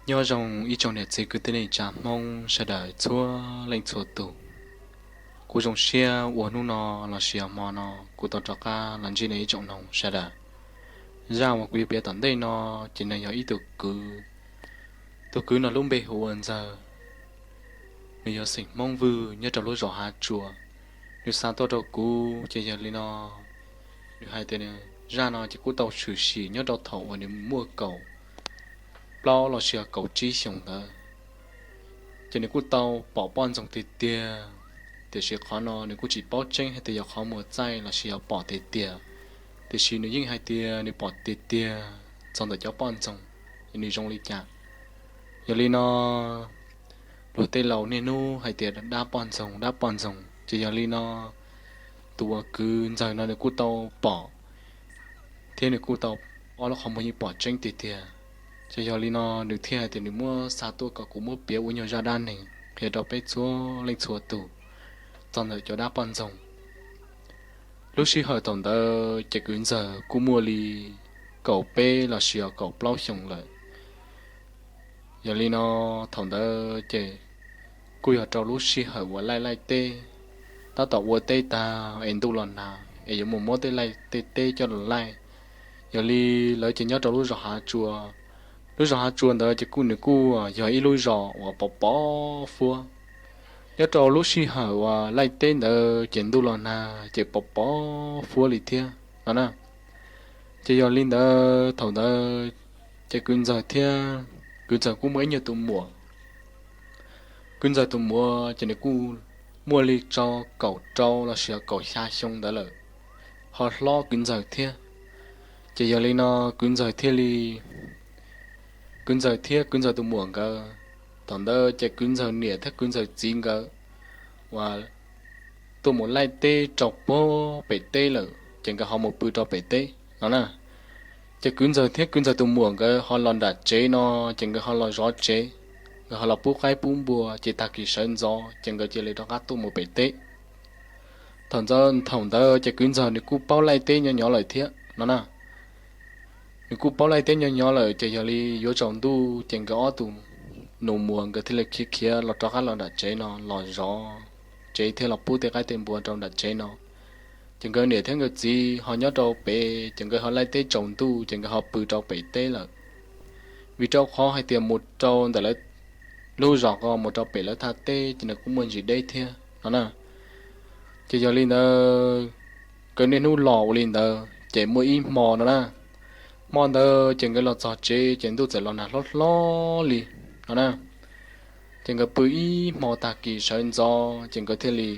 Nyob zoo ib tsoom niam txiv kwv tij neej tsa Hmoob sawv daws txhua leej txhua tus. Kuv zoo siab uas hnub no los sis hmo no kuv tau rov qab los ntsib nej ib tsoom noog sawv daws. Zaj uas kuv yuav piav tom ntej no ces nws yog ib tug kwv. Tus kwv no lub npe hu ua Ntxawg. Nws yog xeem Hmoob Vwj nyob rau lub zos Hav Tsuas. Nws xa tuaj rau kuv ces yog li no, nws hais tias zaj no ces kuj tau tshwm sim nyob rau thaum uas nws muaj kaum plaub los sis yog kaum tsib xyoos ntawd. Ces nws kuj tau pom poj ntxoog tiag tiag, tiam sis qhov no nws kuj tsis paub tseeb hais tias yog qhov muag txaij los sis yog pom tiag tiag. Tiam sis nws yeej hais tias nws pom tiag tiag txog ntawm cov poj ntxoog, nws zoo li cas. Yog li no, luag tej laus niaj hnub hais tias dab poj ntxoog, dab poj ntxoog, ces yog li no tus uas kwv Ntxawg no nws kuj tau pom, thiab nws kuj tau ob lub qhov muag yeej pom tseeb tiag tiag. Ces yog li no nws thiaj hais tias nws muab xa tuaj kom kuv muab piav ua nyuag zaj dab neeg qhia rau peb txhua leej txhua tus txog ntawm cov dab poj ntxoog. Lub sij hawm thaum ntawd ces kwv Ntxawg kuj muaj li kaum peb los sis yog kaum plaub xyoos lawm. Yog li no, thaum ntawd ces kuj yog rau lub sij hawm uas laij laij teb, tab tom ua teb tag es ntuj los nag es yuav mus muab tej laij tej teb coj los laij. Yog li lawv ces nyob rau lub zos Hav Tsuas. Lub zos Hav Tsuas ntawd ces kuj nws kuj yog ib lub zos uas pov pov fuab. Nyob rau lub sij hawm uas laij teb ntawd ces ntuj los nag ces pov pov fuab li thiab no na. Ces yog li ntawd thaum ntawd ces kwv Ntxawg thiab, kwv Ntxawg kuj muaj ib nyuag tus muam. Kwv Ntxawg tus muam ces nws kuj muaj li rau kaum rau los sis yog kaum xya xyoo ntawd lawm, ho hlob kwv Ntxawg thiab. Ces yog li no kwv Ntxawg thiaj li, kwv Ntxawg thiab kwv Ntxawg tus muam nkawd, thaum ntawd ces kwv Ntxawg niam thiab kwv Ntxawg txiv nkawd uas tuaj mus laij teb rau puag pem teb lawm ces nkawd ho mus pw rau pem teb no na. Ces kwv Ntxawg thiab kwv Ntxawg tus muam nkawd ho los nram tsev no, ces nkawd ho los zov tsev, nkawd ho los pub qaib pub npua, ces tag kis sawv ntxov ces nkawd cia li rov qab tuaj mus pem teb. Thaum ntawd, thaum ntawd ces kwv Ntxawg nws kuj paub laij teb nyob nyob lawm thiab no na. Nws kuj paub laij teb nyob nyob lawm ces yog li yuav tsaus ntuj ces nkawd ob tus nus muag nkawd thiaj li khiav khiav los rov qab los nram tsev no los zov tsev thiab los pub tej qaib tej npua rau nram tsev no. Ces nkawd niam thiab nkawd txiv ho nyob rau pem ces nkawd ho laij teb tsaus ntuj ces nkawd ho pw rau pem teb lawm. Vim rau qhov hais tias mus rau ntawm lawv lub zos ko mus rau pem lawv thaj teb ces nws kuj muaj ntsis deb thiab no na. Ces yog li ntawd, nkawd niaj hnub los ua li ntawd ces muaj ib hmo no na, hmo ntawd ces nkawd los txog tsev ces ntuj txawm los nag hlob hlob li no na. Ces nkawd pw ib hmo tag kis sawv ntxov ces nkawd thiaj li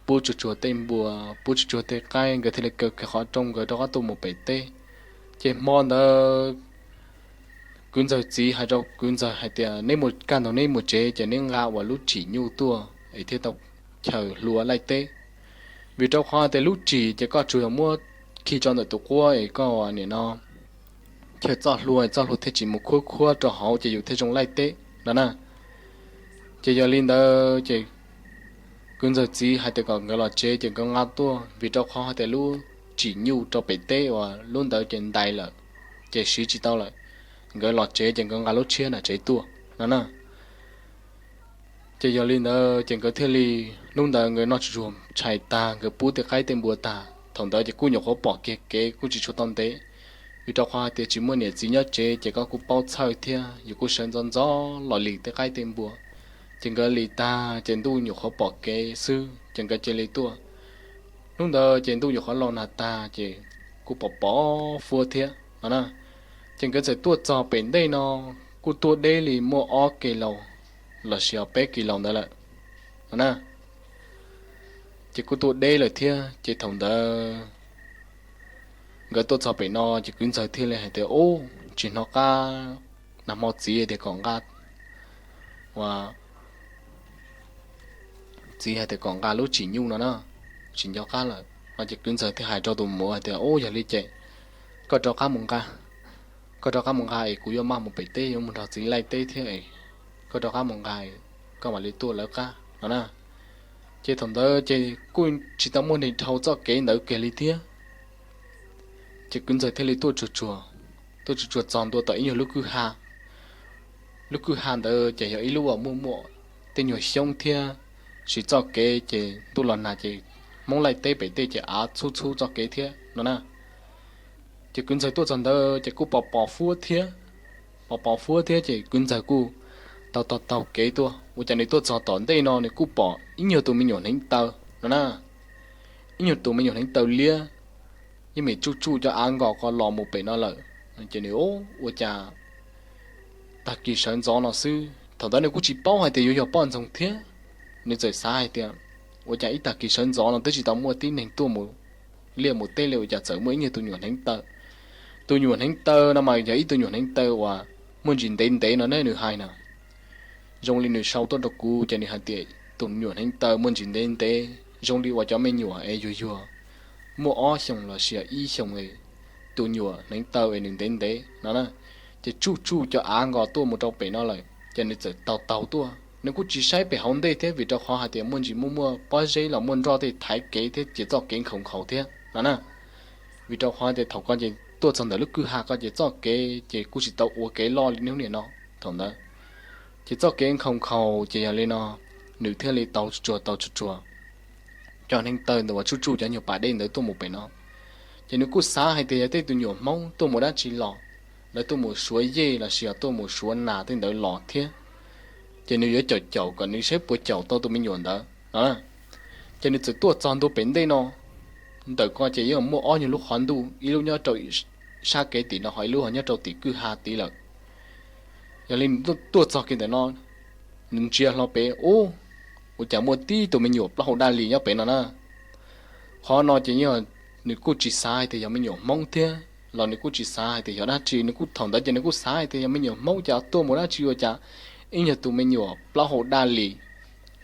pub tsuag tsuag tej npua, pub tsuag tsuag tej qaib, nkawd thiaj li kaw kiag qhov rooj nkawd rov qab tuaj mus pem teb. Ces hmo ntawd kwv Ntxawg txiv hais rau kwv Ntxawg hais tias neb mus kaj ntug neb mus tsev ces neb nqa uas lub tsim nyuj tuaj es thiaj tau chaw hlua laij teb. Vim rau qhov tias lub tsim ces koj tsuas yog muab khi tso ntawm tus quab es koj nim no chaw txoj hlua, txoj hlua thiaj tsis mus khuab khuab rau hauv ces yus thiaj zoo laij teb no na. Ces yog li ntawd ces kwv Ntxawg txiv hais tias kom nkawd los tsev ces nkawd nqa tuaj, vim rau qhov hais tias lub tsim nyuj rau pem teb uas lub ntawd ces ntais lawm, ces siv tsis tau lawm. Nkawd los tsev ces nkawd nqa lub tshiab nram tsev tuaj no na. Ces yog li ntawd ces nkawd thiaj li, hnub ntawd nkawd noj tsuag tsuag tshais tag, nkawd pub tej qaib tej npua tag, thaum ntawd ces kuj nyuam qhuav pom kiag kev kuj tsis tshua tau ntev. Vim rau qhov hais tias tsis muaj niam txiv nyob tsev ces koj kuj paub txhawj thiab, yus kuj sawv ntxov ntxov los lis tej qaib tej npua. Ces nkawd lis tag ces ntuj nyuam qhuav pom kev xwb ces nkawd cia li tuaj. Hnub ntawd ces ntuj nyuam qhuav los nag tag ces kuj pom pom fuab thiab no na. Ces nkawd txawm tuaj txog pem ntej no, kuj tuaj deb li muaj ob kis laus los sis peb kis laus ntawd lawm no na. Ces kuj tuaj deb lawm thiab ces thaum ntawd nkawd tuaj txog pem no ces kwv Ntxawg thiaj li hais tias, Ub, tsis hnov qab, nag hmo txiv tias kom nqa, ua, txiv hais tias kom nqa lub tsim nyuj no na, tsis nco qab lawm no. Ces kwv Ntxawg thiaj hais rau tus muam hais tias, Ub, yog li ces koj rov qab mus nqa, koj rov qab mus nqa es kuv yuav maj mus pem teb yuav mus nrog txiv laij teb thiab es koj rov qab mus nqa, koj mam li tuaj lawv qab no na. Ces thaum ntawd ces kuj tsis tau muaj neeg dhau txoj kev ntawd kiag li thiab. Ces kwv Ntxawg thiaj li tuaj tsuag tsuag, tuaj tsuag tsuag txog ntua tom ib nyuag lub kwj ha. Lub kwj ha ntawd ces yog ib lub uas muaj muaj tej nyuag xyoob thiab, siv txoj kev ces ntuj los nag ces Hmoob laij teb pem tej ces av txhub txhub txoj kev thiab no na. Ces kwv ntxawg tuaj txog ntawd ces kuj pos pos fuab thiab, pos pos fuab thiab ces kwv ntxawg kuj taug taug taug kev tuaj. Ua cas nws tuaj txog tom ntej no nws kuj pom ib nyuag tus me nyuam hneev taw no na, ib nyuag tus me nyuam hneev taw liab, yeej meem tsuj tsuj cov av nkos ko los mus pem no lawm. Ces nws, ua cas tag kis sawv ntxov no xwb, thaum ntawd nws kuj tsis paub hais tias yuav yog poj ntxoog thiab. Nws txawm xav hais tias, ua cas ib tag kis sawv ntxov no twb tsis tau muaj tib neeg tuaj mus liaj mus teb li, ua cas txawm muaj ib nyuag tus nyuam hneev taw. Tus nyuam hneev taw no mas yog ib tug nyuam hneev taw uas muaj ntsis ntev ntev no ne, nws hais na. Zoo li nws sau tuaj rau kuv ces nws hais tias tus nyuam hneev taw muaj ntsis ntev ntev zoo li uas cov me nyuam es yuag yuag muaj ob xyoos los sis ib xyoos, tus nyuam hneev taw es nws ntev ntev no na. Ces tsuj tsuj cov av nkos tuaj mus rau pem no lawm ces nws txawm taug taug tuaj, nws kuj tsis saib pem hauv ntej thiab vim rau qhov hais tias muaj ntsis muaj muaj pob zeb los muaj nroj tej thaiv kev thiab ces txoj kev nkhaus nkhaus thiab no na. Vim rau qhov tias thaum ko ces tuaj txog ntawm lub kwj ha ko ces txoj kev ces kuj tsis tau ua kev loj li hnub niaj no. Thaum ntawd ces txoj kev nkhaus nkhaus ces yog li no, nws thiaj li taug tsuag tsuag taug tsuag tsuag cov hneev taw ntawd uas tsuj tsuj cov nyuag pas dej ntawd tuaj mus pem no. Ces nws kuj xav hais tias yog tej tus nyuam Hmoob tuaj mus dab tsi los, lawv tuaj mus suav yej los sis yog tuaj mus suav nas tej ntawd los thiab. Ces nws yuav caum caum kom nws saib puas caum tau tus me nyuam ntawd no. Ces nws txawm tuaj txog ntua pem ntej no, ntawm ko ces yeej muaj ob nyuag lub qhov ntuj, ib lub nyob rau sab kev tim no ho ib lub ho nyob rau tim kwj ha tid lawm. Yog li nws tuaj txog kiag ntawm no, nws ntsia hlo pem ub, ua cas muaj tib tus me nyuam plaub hau daj li nyob pem no na. Qhov no ces nws kuj tsis xav hais tias yog me nyuam Hmoob thiab los nws kuj tsis xav hais tias yog dab tsi, nws kuj thaum ntawd ces nws kuj xav hais tias yog me nyuam Hmoob ces tuaj mus dab tsi ua cas ib nyuag tus me nyuam plaub hau daj li,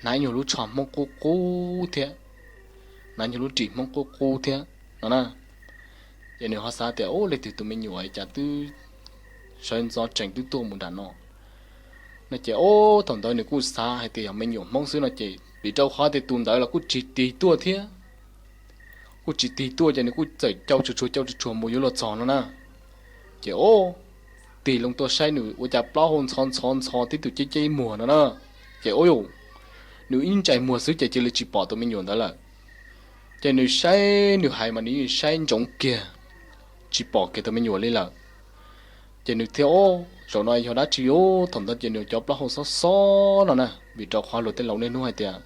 hnav nyuag lub tsho Hmoob qub qub thiab, hnav nyuag lub ris Hmoob qub qub thiab no na. Ces nws ho xav tias ub, leej twg tus me nyuam cas twb sawv ntxov tsees twb tuaj mus nram no no ces ub, thaum ntawd nws kuj xav hais tias yog me nyuam Hmoob xwb no ces vim rau qhov tias tus ntawd los kuj tsis tig tuaj thiab, kuj tsis tig tuaj ces nws kuj txawm cau tsuag tsuag cau tsuag tsuag mus yuav luag txog no na. Ces ub, tig loo tuaj saib nws ua cas plaub hau ntxhov ntxhov ntxhov tib tug ceb ceb muag no na. Ces ub, nws ib ntsais muag xwb ces cia li tsis pom tus me nyuam ntawd lawm. Ces nws saib nws hais mas nws yeej saib ntsoov kiag, tsis pom kiag tus me nyuam li lawm. Ces nws thiaj, ub, zaum no yog dab tsi ub? Thaum ntawd ces nws cov plaub hau xob xob no na, vim rau qhov luag tej laus niaj hnub hais tias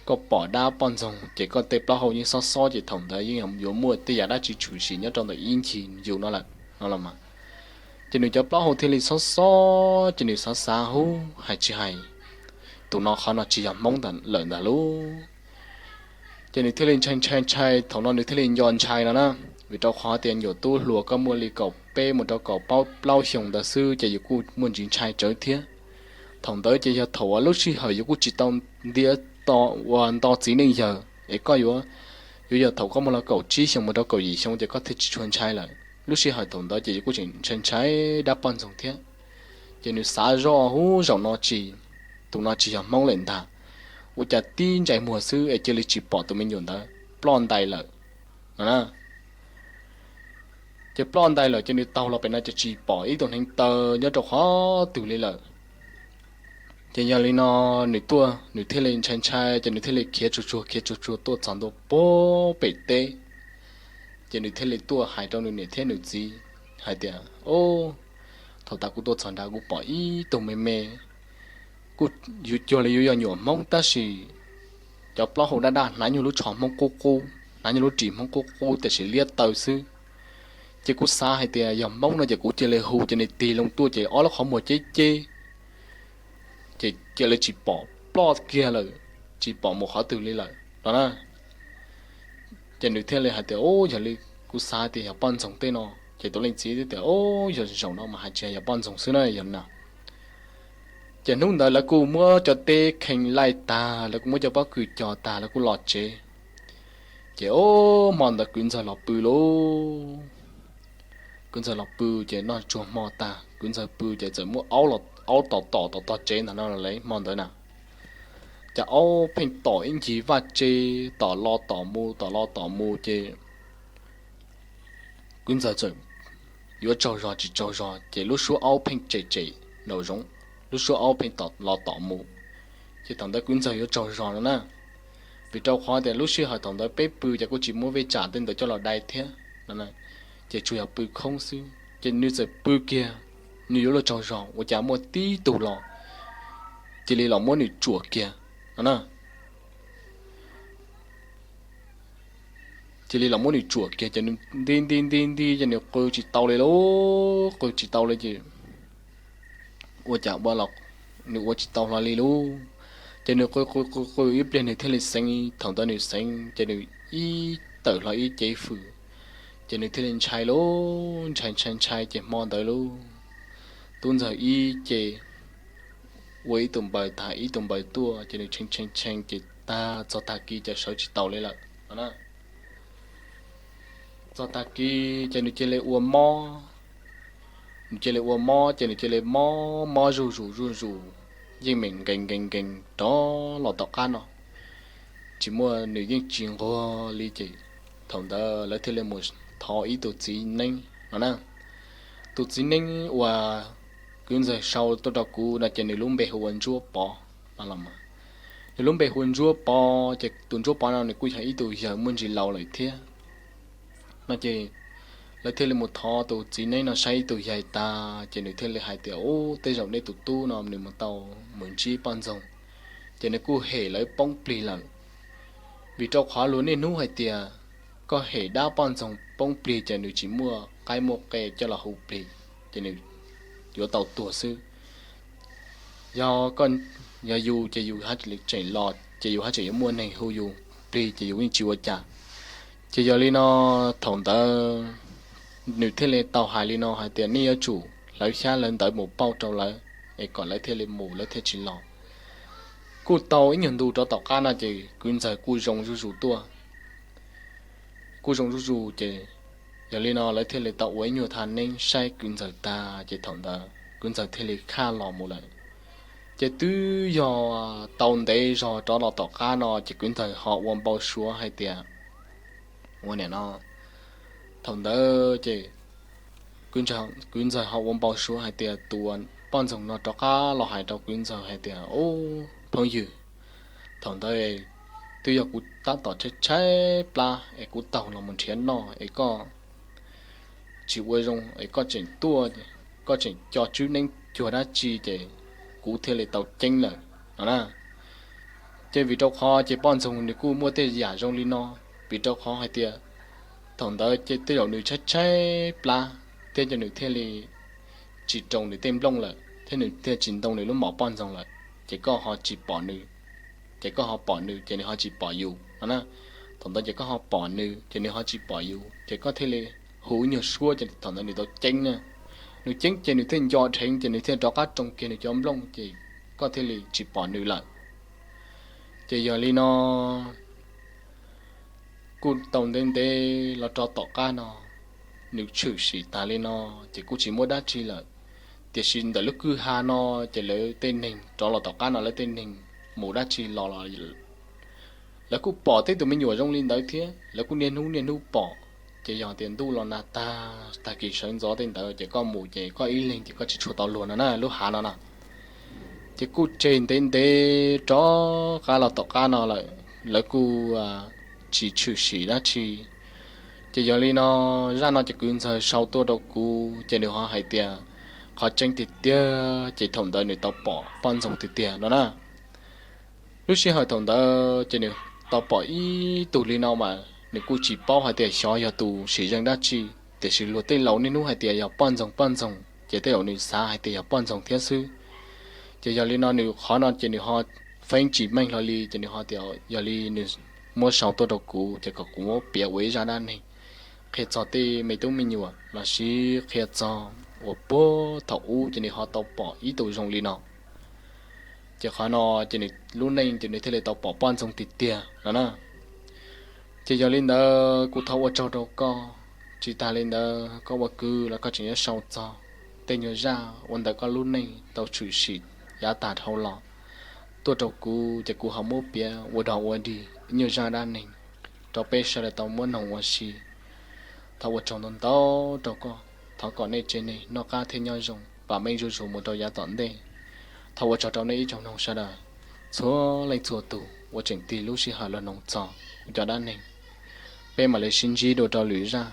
koj pom dab poj ntxoog ces koj tej plaub hau yeej xob xob ces thaum ntawd yeej yuav muaj tej yam dab tsi tshwm sim nyob rau ntawm ib ncig yus no lawm no los mas. Ces nws cov plaub hau thiaj li xob xob ces nws xav xav, hub, hais tsis hais, tus no qhov no tsis yog Hmoob lawm ntag lauj. Ces nws thiaj li ntshai ntshai ntshai, thaum no nws thiaj li nco ntshai no na, vim rau qhov tias nyuam tub hluas koj muaj li kaum peb mus rau kaum plaub xyoos ntawd xwb ces yus kuj muaj ntsis ntshai tsawv thiab. Thaum ntawd ces yog thaum uas lub sij hawm yus kuj tsis tau ntiav to ua nto txiv neej yawg es koj yuav, yuav yog thaum koj muaj li kaum tsib xyoos mus rau kaum yim xyoo ces koj thiaj tsis tshua ntshai lawm. Lub sij hawm thaum ntawd ces yus kuj tseem ntshai ntshai dab poj ntxoog thiab. Ces nws xav zoj, hub, zaum no tsis, tus no tsis yog Hmoob lawm ntag, ua cas tib ntsais muag xwb es cia li tsis pom tus me nyuam ntawd, ploj ntais lawm no na. Ces ploj ntais lawm ces nws taug los pem no ces tsis pom ib tug hneev taw nyob rau qhov twg li lawm. Ces yog li no nws tuaj nws thiaj li ntshai ntshai ces nws thiaj li khiav tsuag tsuag khiav tsuag tsuag tuaj txog ntua puag pem teb. Ces nws thiaj li tuaj hais rau nws niam thiab nws txiv hais tias, o, thaum tas kuv tuaj txog nrad kuv pom ib tug me me, kuj yuav cuag li yuav yog nyuam Hmoob tab sis cov plaub hau daj daj, hnav nyuag lub tsho Hmoob qub qub, hnav nyuag lub ris Hmoob qub qub tiam sis liab taw xwb. Ces kuv xav hais tias yog Hmoob no ces kuv cia li hu ces nws tig loo tuaj ces ob lub qhov muag ceb ceb, ces cia li tsis pom, ploj kiag lawm, tsis pom mus qhov twg li lawm no na. Ces nws thiaj li hais tias, o, yog li kuv xav tias yog poj ntxoog tej no. Ces tus leej txiv thiaj tias, o, yog zaum no mas hais tsis yog poj ntxoog xwb na, yog na. Ces hnub ntawd lawv kuj muab cov teb khee laij tag, lawv kuj muab cov pob kws cog tag, lawv kuj los tsev. Ces o, hmo ntawd kwv ntxawg los pw lauj. Kwv ntxawg los pw ces noj tsuag hmo tag kwv ntxawg pw ces txawm muaj aub tom tom tom tog tsev ntag no los hmo ntawd na. Ces aub pheej tom ib ncig vaj tse, tom los tom mus tom los tom mus ces kwv ntxawg txawm yuav tsaug zog tsis tsaug zog ces lub suab aub pheej tsem tsem nraum zoov. lub suab aub pheej tom los tom mus. Ces thaum ntawd kwv ntxawg yuav tsaug zog no na, vim rau qhov tias lub sij hawm thaum ntawd peb pw ces kuj tsis muaj vej tsam tej ntawd coj los dai thiab no, ces tsuas yog pw khoob xwb ces nws txawm pw kiag, nws yuav luag tsaug zog ua cas muaj tib tug los cia li los muab nws tsuam kiag no na. Cia li los muab nws tsuam kiag ces nws nti nti nti nti ces nws qw tsis tau li lauj, qw tsis tau li ces ua cas ua los nws ua tsis tau hlo li lauj. Ces nws qw qw qw qw ib pliag nws thiaj li xeev, thaum ntawd nws xeev ces nws ib tawm hlo ib cev fws, ces nws thiaj li ntshai lauj, ntshai ntshai ntshai ces hmo ntawd lauj, tub ntxawg ib ce ua ib tug npaws tas ib tug npaws tuaj ces nws tshee tshee tshee ces tag txog tag kis ces sawv tsis taus li lawm no na. Txog tag kis ces nws cia li ua mob, nws cia li ua mob ces nws cia li mob mob zuj zus zuj zus, yeej meem nkees nkees nkees rov los tom qab no, tsis muaj, nws yeej tsis nquag li ces thaum ntawd lawv thiaj li mus thov ib tug txiv neeb no na. Tus txiv neeb uas kwv ntxawg sau tuaj rau kuv no ces nws lub npe hu ua Ntsuab Pov no los mas. Nws lub npe hu ua Ntsuab Pov ces tus Ntsuab Pov no nws kuj yog ib tug yawg muaj ntsis laus lawm thiab no ces lawv thiaj li mus thov tus txiv neeb no saib ib tug yawg tas ces nws thiaj li hais tias, Ub, tej zaum nej tus tub no nws mus tau mus ntsib poj ntxoog ces nws kuj hem lawv poob plig lawm. Vim rau qhov luag niaj hnub hais tias koj hem dab poj ntxoog poob plig ces nws tsis muaj qaib muaj qe coj los hu plig, ces nws yuav tau tuag xwb. Yog, yog yus ces yus tseem los ces yus haj tseem yuav muaj neeg hu yus plig ces yus yeej tsis ua cas. Ces yog li no thaum ntawd nws thiaj li tau hais li no hais tias nej yuav tsum hlawv xyab hlawv ntawv mus pauj rau lawv es kom lawv thiaj li mus lawv thiaj tsis los. Kuj tau ib nyuag ntu rov tom qab no ces kwv ntxawg kuj zoo zuj zus tuaj, kuj zoo zuj zus ces yog li no lawv thiaj li tau ua ib nyuag thaj neeb saib kwv ntxawg tag ces thaum ntawd kwv ntxawg thiaj li khaj los mus lawm. Ces twb yog tau ntev zog rov los tom qab no ces kwv ntxawg ho ua npau suav hais tias, ua niam no, thaum ntawd ces kwv ntxawg ho ua npau suav hais tias tus poj ntxoog no rov qab los hais rau kwv ntxawg hais tias, Ub, phooj ywg, thaum ntawd twb yog kuv tab tom tshaib tshaib plab es kuv taug los mus nrhiav noj es koj tsis ua zoo es koj tseem tuaj, koj tseem co tswb neeb cuag dab tsi ces kuv thiaj li tau ceeb lawm no na. Ces vim rau qhov ces poj ntxoog nws kuj muaj tej yam zoo li no, vim rau qhov hais tias thaum ntawd ces tej zaum nws tshaib tshaib plab thiab ces nws thiaj li tsis raus nws tej nplooj lawm thiab nws thiaj tsis ntoo nws lub mom poj ntxoog lawm, ces koj ho tsis pom nws, ces koj ho pom nws ces nws ho tsis pom yus no na. Thaum ntawd ces koj ho pom nws ces nws ho tsis pom yus ces koj thiaj li hu nyuag suab ces thaum ntawd nws tau ceeb na. Nws ceeb ces nws thiaj nco dheev ces nws thiaj rov qab roo kiag nws cov nplooj ces koj thiaj li tsis pom nws lawm. Ces yog li no kuj tau ntev ntev los rov tom qab no, nws tshwm sim tas li no ces kuj tsis muaj dab tsi lawm. Tiam sis ntawm lub kwj ha no ces lawv tej neeg rov los tom qab no lawv tej neeg mus dab tsi los los lawv kuj pom tej tus me nyuam zoo li ntawd thiab, lawv kuj niaj hnub niaj hnub pom. Ces yog tias ntuj los nag tag, tag kis sawv ntxov tej ntawd ces koj mus ces koj ib leeg ces koj tsis tshua tau luag no na, lub hav no na. Ces kuj tseg ntev ntev rov qab los tom qab no lawm, lawv kuj tsis tshwm sim dab tsi. Ces yog li no, zaj no ces kwv ntxawg sau tuaj rau kuv ces nws ho hais tias qhov tseeb tiag tiag ces thaum ntawd nws tau pom poj ntxoog tiag tiag no na. Lub sij hawm thaum ntawd ces nws tau pom ib tug li no mas nws kuj tsis paub hais tias xyov yog tus sim zeej dab tsi, tiam sis luag tej laus niaj hnub hais tias yog poj ntxoog poj ntxoog ces tej zaum nws xav hais tias yog poj ntxoog thiab xwb. Ces yog li no nws qhov no ces nws ho feeb tsis meej hlo li ces nws ho tias yog li nws muab sau tuaj rau kuv ces kom kuv muab piav ua ib zaj dab neeg qhia txog tej me tub me nyuam los sis qhia txog uas puag thaum ub ces nws ho tau pom ib tug zoo li no. Ces qhov no ces nws lub neej ces nws thiaj li tau pom poj ntxoog tiag tiag no na. Ces yog li ntawd kuv thov ua tsaug rau koj, tsis tas li ntawd koj ua kwv los koj tseem yuav sau txog tej nyuag zaj ua ntawm koj lub neej tau tshwm sim yav tag dhau los tuaj rau kuv ces kuv ho muab piav ua dog ua dig ib nyuag zaj dab neeg rau peb sawv daws tau muab noog ua si. Thov ua tsaug ntau ntau rau koj, thov kom nej tsev neeg noj qab thiab nyob zoo vam meej zuj zus mus rau yav tom ntej. Thov ua tsaug rau nej ib tsoom mloog sawv daws txhua leej txhua tus uas tseem tig lub sij hawm los mloog txog kuv cov dab neeg. Peb mam li sib ntsib dua rau lwm zaj.